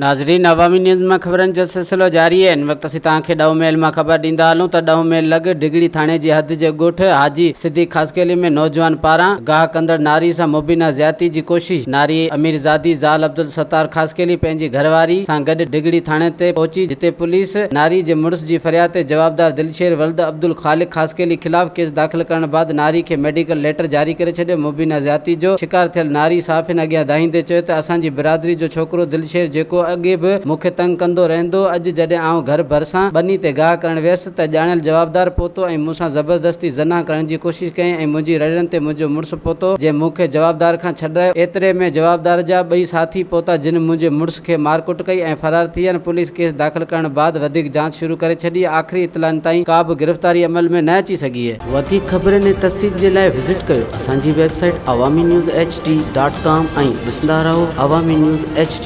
ناظرين عوامي نيوز مان خبرن جو سلسلو جاري آهي هن وقت اسين توهان کي ڏهون ميل مان خبر ڏيندا هلون ته ڏهون ميل لڳ ڊگهڙي ٿاڻي جي حد جي ڳوٺ حاجي صديق خاصخيلي ۾ نوجوان پاران گاهه ڪندڙ ناري سان مبينا زيادتي جي ڪوشش ناري اميرزادي زال عبدالستار خاصخيلي پنهنجي گهرواري سان گڏ ڊگهڙي ٿاڻي تي پهچي جتي پوليس ناري جي مڙس جي فرياد تي جوابدار دلشير ولد عبدالخالق خاصخيلي خلاف ڪيس داخل ڪرڻ بعد ناري کي ميڊيڪل ليٽر جاري ڪري ڇڏيو مبينا زيادتي جو شڪار ٿيل ناري صحافين اڳيان دانهيندي چيو ته اسان جي برادري جو ڇوڪرو دلشير جيڪو اڳي به مون کي تنگ ڪندو رهندو هو، اڄ جڏهن آئون گهر ڀرسان ٻني تي گاهه ڪرڻ ويس ته ڄاڻايل جوابدار پهتو ۽ مون سان زبردستي زنا ڪرڻ جي ڪوشش ڪيائين ۽ منهنجي رڙين تي منهنجو مڙس پهتو جنهن مون کي جوابدار کان ڇڏرايو، ايتري ۾ جوابدار جا ٻئي ساٿي پهتا جن منهنجي مڙس کي مارڪٽ ڪئي ۽ فرار ٿي ويا، پوليس ڪيس داخل ڪرڻ بعد وڌيڪ جاچ شروع ڪري ڇڏي، آخري اطلاعن تائين ڪا به گرفتاري عمل ۾ نه اچي سگهي. وڌيڪ خبرن ۽ تفصيل جي لاء وزٽ ڪيو اسان جي website Awami news H D dot com ۽ ڏسندا رهو عوامي نيوز ايڇ ڊي.